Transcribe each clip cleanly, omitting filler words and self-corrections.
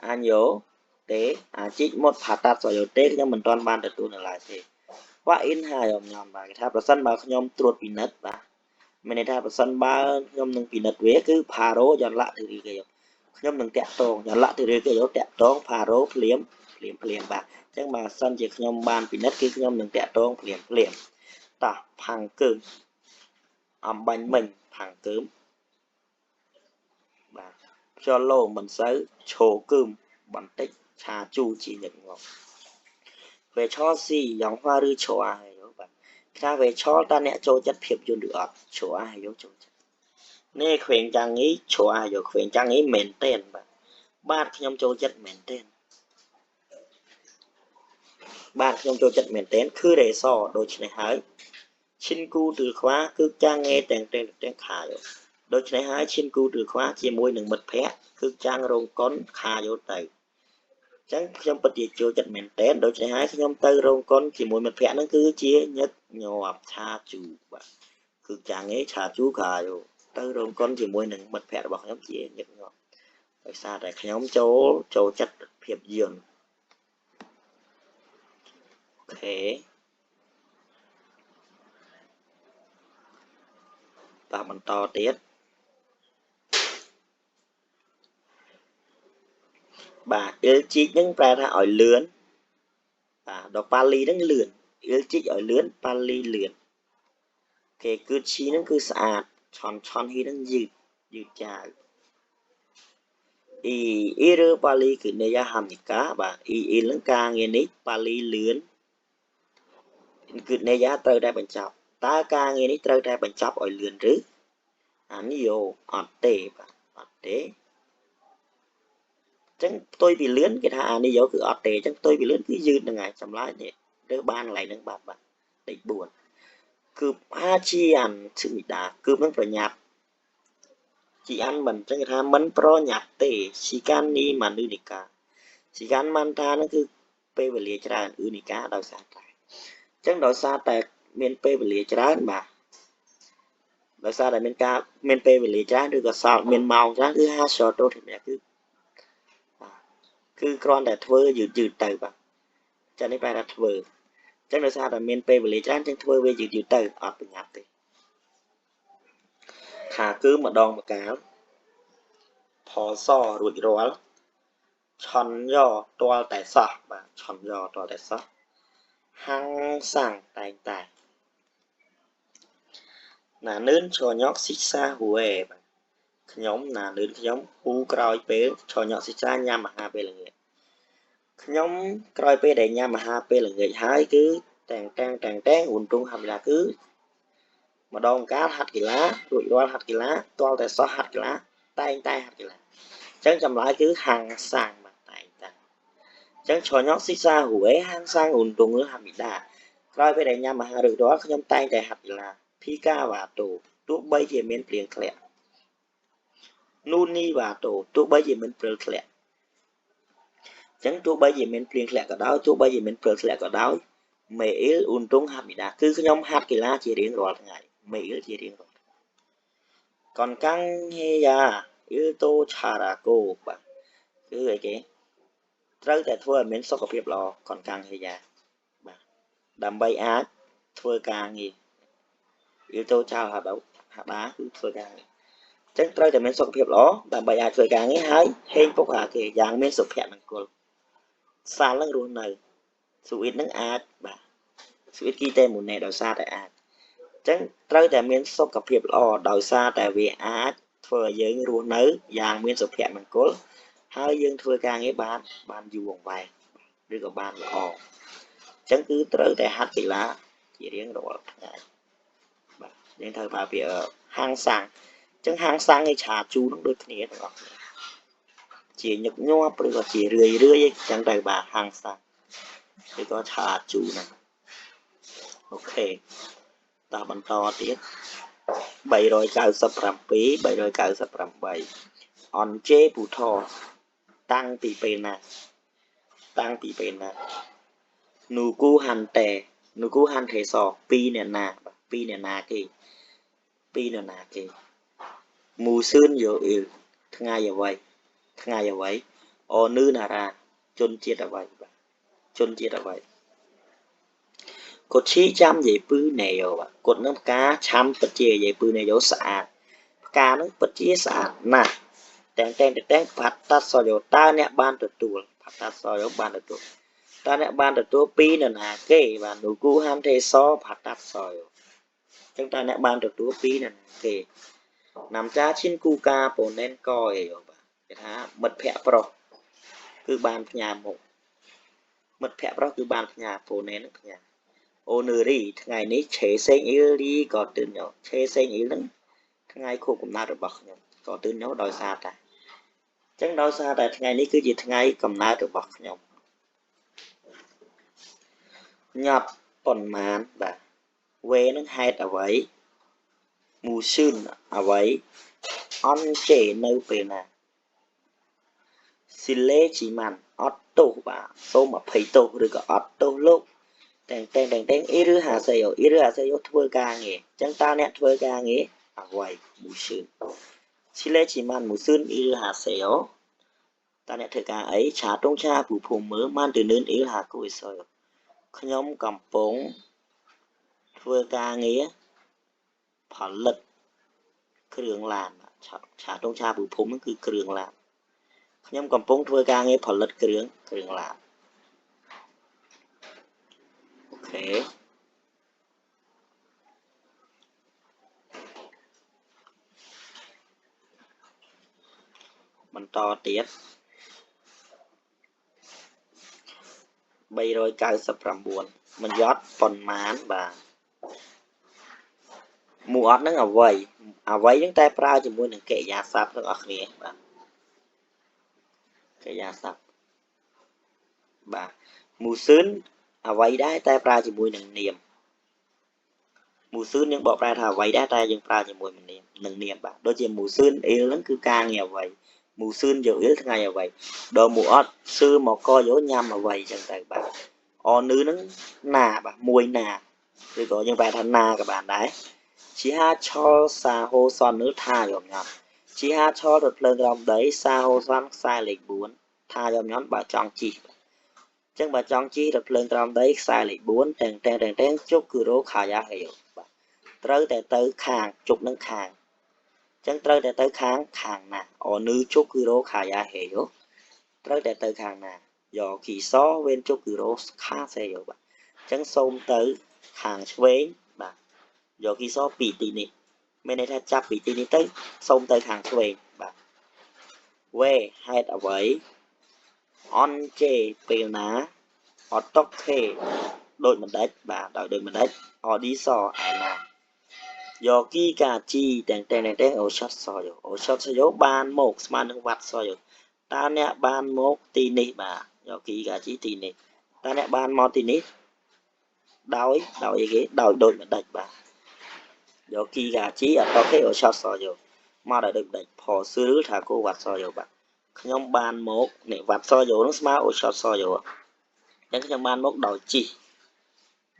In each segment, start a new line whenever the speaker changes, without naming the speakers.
អាញយោទេអាជីកមុតផាតាត់សយោទេខ្ញុំមិនទាន់បានទទួលនៅឡើយទេវ៉ាអ៊ីនហើយខ្ញុំញ៉ាំបាទគេថាប្រសិនបើខ្ញុំត្រួតពិនិត្យបាទមានន័យថាប្រសិនបើខ្ញុំនឹងពិនិត្យវាគឺផារ៉ូយ៉នឡាក់ទីរីគេខ្ញុំនឹងតាក់តងយ៉នឡាក់ទីរីគេយកតាក់តងផារ៉ូភ្លាមភ្លាមភ្លាមបាទអញ្ចឹងបើសិនជាខ្ញុំបានពិនិត្យគឺខ្ញុំនឹងតាក់ទងភ្លាមភ្លាមតោះផាំងកើមអំបាញ់មិញផាំងកើមបាទខ្យល់លោមិនសូវឈោកើមបន្តិចឆាជូជាញឹកញាប់វេឆស៊ីយ៉ាងហួឬឆោអាហើយបាទថាវេឆតើអ្នកចូលចិត្តភាពយន្តឬអត់ឆោអាហើយចូលចិត្តនេះខ្វែងចាំងនេះឆោអាយកខ្វែងចាំងនេះមែនទែនបាទបាទខ្ញុំចូលចិត្តមែនទែនបាទខ្ញុំចូលចិត្តមែនទែនគឺរេសដូច្នេះហើយឈិនគូទឺខ្វាគឺចាំងងេទាំងទាំងទាំងខាយោដូច្នេះហើយឈិនគូទឺខ្វាជាមួយនឹងមិត្តភ័ក្តិគឺចាំងរោងកុនខាយោទៅអញ្ចឹងខ្ញុំពិតជាចូលចិត្តមែនទែនដូច្នេះហើយខ្ញុំទៅរោងកុនជាមួយមិត្តភ័ក្តិហ្នឹងគឺជាញឹកញាប់ឆាជូបាទគឺចាំងឯឆាជូខាយោទៅរោងកុនជាមួយនឹងមិត្តភ័ក្តិរបស់ខ្ញុំជាញឹកញាប់ដោយសារតែខ្ញុំចូលចិត្តភាពយន្តអូខេបាទបន្តទៀតបាទអ៊ីលជីកហ្នឹងប្រែថាឲ្យលឿនបាទដល់ប៉ាលីហ្នឹងលឿនអ៊ីលជីកឲ្យលឿនប៉ាលីលឿនគេគឺឈីហ្នឹងគឺស្អាតឆន់ឆន់ហ៊ីហ្នឹងយឺតយឺតចាវអ៊ីអ៊ីឬប៉ាលីគឺនេយ៉ាហាមិកាបាទអ៊ីអ៊ីហ្នឹងការងារនេះប៉ាលីលឿនគឺនេយ៉ាត្រូវតែបញ្ចប់តើការងារនេះត្រូវតែបញ្ចប់ឲ្យលឿនឬអានេះយោអត់ទេបាទអត់ទេអញ្ចឹងផ្ទុយពីលឿនគេថាអានេះយោគឺអត់ទេអញ្ចឹងផ្ទុយពីលឿនគឺយឺតហ្នឹងហើយចម្លើយនេះរើសបានកន្លែងហ្នឹងបាទបាទលេខ4គឺអាជាអានឈឺមីដាគឺនឹងប្រញាប់ជីអានមិនអញ្ចឹងគេថាមិនប្រញាប់ទេស៊ីកាននីម៉ានុនីកាស៊ីកានម៉ាន់តាហ្នឹងគឺពេលវេលាច្រើនអ៊ឺនីកាដោយសារតែអញ្ចឹងដោយសារតែមានពេលវេលាច្រើនបាទដោយសារតែមានការមានពេលវេលាច្រើនឬក៏សល់មានម៉ោងច្រើនគឺហាសតូធីគឺគឺគ្រាន់តែធ្វើយឺតយឺតទៅបាទចានេះបែរថាធ្វើអញ្ចឹងដោយសារតែមានពេលវេលាច្រើនចឹងធ្វើវាយឺតយឺតទៅអត់ប្រញាប់ទេខាគឺម្ដងម្កាលផលសរួចរាល់ឆន់យ៉ទាល់តែសោះបាទឆន់យ៉ទាល់តែសោះហាំងសាំងតែងតែណានឿនឆញ៉កស៊ីសាហួេបាទខ្ញុំណានឿនខ្ញុំហ៊ូក្រោយពេលឆញ៉កស៊ីសាញ៉ាំអាហារពេលល្ងាចខ្ញុំក្រោយពេលដែលញ៉ាំអាហារពេលល្ងាចហើយគឺតែងតែងតែងតែងអ៊ុនតុងហាំឡាគឺម្ដងកាលហាត់កីឡារួចរាល់ហាត់កីឡាទាល់តែសោះហាត់កីឡាតែងតែហាត់កីឡាអញ្ចឹងចម្លើយគឺហាំងសាំងបាទតែងតែអញ្ចឹងឆញ៉កស៊ីសាហួេហាំងសាំងអ៊ុនតុងហាមីដាក្រោយពេលដែលញ៉ាំអាហាររួចរាល់ខ្ញុំតែងតែហាត់កីឡាភីកាវ៉ាតូទោះបីជាមានភ្លៀងធ្លាក់នូនីវ៉ាតូទោះបីជាមានព្រិលធ្លាក់អញ្ចឹងទោះបីជាមានភ្លៀងធ្លាក់ក៏ដោយទោះបីជាមានព្រិលធ្លាក់ក៏ដោយមេអ៊ីលអ៊ុនតុងហាមីដាគឺខ្ញុំហាត់កីឡាជារៀងរាល់ថ្ងៃមេអ៊ីលជារៀងរាល់ថ្ងៃកនកាំងហេយ៉ាអ៊ីលតូឆារ៉ាកូបាទគឺអីគេត្រូវតែធ្វើឲ្យមានសុខភាពល្អកនកាំងហេយ៉ាបាទដើម្បីអាចធ្វើការងារអ៊ីលតូចៅហាដៅហាដាគឺធ្វើការងារអញ្ចឹងត្រូវតែមានសុខភាពល្អដើម្បីអាចធ្វើការងារហើយហេងពុកអាគេយ៉ាងមានសុភមង្គលសាលនឹងរស់នៅស៊ូអ៊ីតនឹងអាចបាទស៊ូអ៊ីតគីតែមួយណែដោយសារតែអាចអញ្ចឹងត្រូវតែមានសុខភាពល្អដោយសារតែវាអាចធ្វើឲ្យយើងរស់នៅយ៉ាងមានសុភមង្គលហើយយើងធ្វើការងារបានបានយូរអង្វែងឬក៏បានល្អអញ្ចឹងគឺត្រូវតែហាត់កីឡាជារៀងរាល់ថ្ងៃបាទយើងត្រូវប្រើពាក្យហាងសាំងអញ្ចឹងហាងសាំងឯឆាជូនឹងដូចគ្នាទាំងអស់គ្នាជាញឹកញាប់ឬក៏ជារឿយរឿយអញ្ចឹងទៅបាទហាងសាំងឬក៏ឆាជូហ្នឹងអូខេតោះបន្តទៀត397 398អនជេពូថតាំងពីពេលណាតាំងពីពេលណានូគូហាន់តេនូគូហាន់ថេសពីអ្នកណាបាទពីអ្នកណាគេពីអ្នកណាគេមូសឿនយោអ៊ីលថ្ងៃអ្វីថ្ងៃអ្វី 어느 나라 ជនជាតិអ្វីបាទជនជាតិអ្វី 꽃이 참 예쁘네요 បាទគាត់នឹងផ្កាឆាំពិតជា 예쁘네요 ស្អាតផ្កានឹងពិតជាស្អាតណាស់តែងតែងតែង 받았어요 តើអ្នកបានទទួល 받았어요 បានទទួលតើអ្នកបានទទួលពីនរណាគេបាទ 누구한테서 받았어요 ចឹងតើអ្នកបានទទួលពីនរណាគេ 남자친구가 보낸 거예요 បាទគេថាមិត្តភ័ក្តិប្រុសគឺបានផ្ញើមកមិត្តភ័ក្តិប្រុសគឺបានផ្ញើ 보낸 នឹងផ្ញើ 오늘이 ថ្ងៃនេះ 제 생일이거든요 제 생일 ហ្នឹងថ្ងៃខួបកំណើតរបស់ខ្ញុំ 거든요 ដោយសារតែអញ្ចឹងដោយសារតែថ្ងៃនេះគឺជាថ្ងៃកំណើតរបស់ខ្ញុំញាត់ប៉ុន្មានបាទ 왜 នឹងហេតុអ្វី 무슨 អ្វី 언제 នៅពេលណា 실례지만 អត់ទោសបាទសូមអភ័យទោសឬក៏អត់ទោសលោកតែងតែងតែងតែង 일을 하세요 일을 하세요 ធ្វើការងារអញ្ចឹងតើអ្នកធ្វើការងារអ្វី 무슨 실례지만 무슨 일을 하세요 តើអ្នកធ្វើការអី 자동차 부품을 만드는 일 하고 있어요 ខ្ញុំកំពុងធ្វើការងារផលិតគ្រឿងឡាន 자동차 부품 ហ្នឹងគឺគ្រឿងឡានខ្ញុំកំពុងធ្វើការងារផលិតគ្រឿងគ្រឿងឡាន OK បន្តទៀត399មិនយត់ប៉ុន្មានបាទមូអត់នឹងអ្វីអ្វីហ្នឹងតែប្រើជាមួយនឹងកិរិយាសព្ទទាំងអស់គ្នាបាទកិរិយាសព្ទបាទ 무슨 អ្វីដែរតែប្រើជាមួយនឹងនាម 무슨 យើងបកប្រែថាអ្វីដែរតែយើងប្រើជាមួយនឹងនាមនឹងនាមបាទដូចជា 무슨 일 ហ្នឹងគឺការងារអ្វី 무슨 요일 ថ្ងៃអ្វីដល់ 무엇 សឺមកកយោញ៉ាំអ្វីចឹងទៅបាទ 어느 ហ្នឹងណាបាទមួយណាឬក៏យើងប្រែថាណាក៏បានដែរ 지하철 4호선을 타려면 지하철 រថភ្លើងក្រោមដី 4호선 ខ្សែលេខ4 타려면 បើចង់ជិះចឹងបើចង់ជិះរថភ្លើងក្រោមដីខ្សែលេខ4ទាំងទាំងទាំងទាំង 쪽으로 가야 해요 បាទត្រូវតែទៅខាងជប់នឹងខាងចឹងត្រូវតែទៅខាងខាងណា 어느 쪽으로 가야 해요 ត្រូវតែទៅខាងណា 여기서 왼쪽으로 가세요 បាទចឹងសូមទៅខាងឆ្វេងបាទ 여기서 ពីទីនេះមានន័យថាចាប់ពីទីនេះទៅសូមទៅខាងឆ្វេងបាទ 왜 ហេតុអ្វី 언제 ពេលណា 어떻게 ដូចម្ដេចបាទដោយដូចម្ដេច 어디서 ឯណា 여기까지 ទាំងទាំងទាំង 오셨어요 오셨어요 បានមកស្មើនឹង 왔어요 តើអ្នកបានមកទីនេះបាទ 여기까지 ទីនេះតើអ្នកបានមកទីនេះដោយដោយអីគេដោយដូចម្ដេចបាទ 여기까지 어떻게 오셨어요 មកដោយដូចម្ដេច 버스를 타고 왔어요 បាទខ្ញុំបានមកនេះ 왔어요 នឹងស្មើ 오셨어요 អញ្ចឹងខ្ញុំបានមកដោយជិះ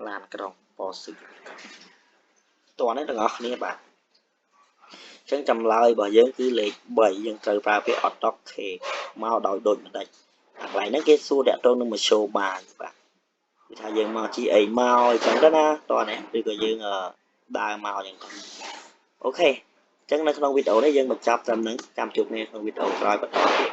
ឡានក្រុង 버스 តោះនេះទាំងអស់គ្នាបាទអញ្ចឹងចម្លើយរបស់យើងគឺលេខ3យើងត្រូវប្រើពាក្យ 어떻게 មកដោយដូចម្ដេចអាកន្លែងហ្នឹងគេសួរតាក់ទងនឹងមធ្យោបាយបាទគឺថាយើងមកជិះអីមកអញ្ចឹងទៅណាតោះនេះឬក៏យើងដើរមកអញ្ចឹងទៅ OK អញ្ចឹងនៅក្នុងវីដេអូនេះយើងបញ្ចប់ត្រឹមហ្នឹងចាំជួបគ្នាក្នុងវីដេអូក្រោយបន្តទៀត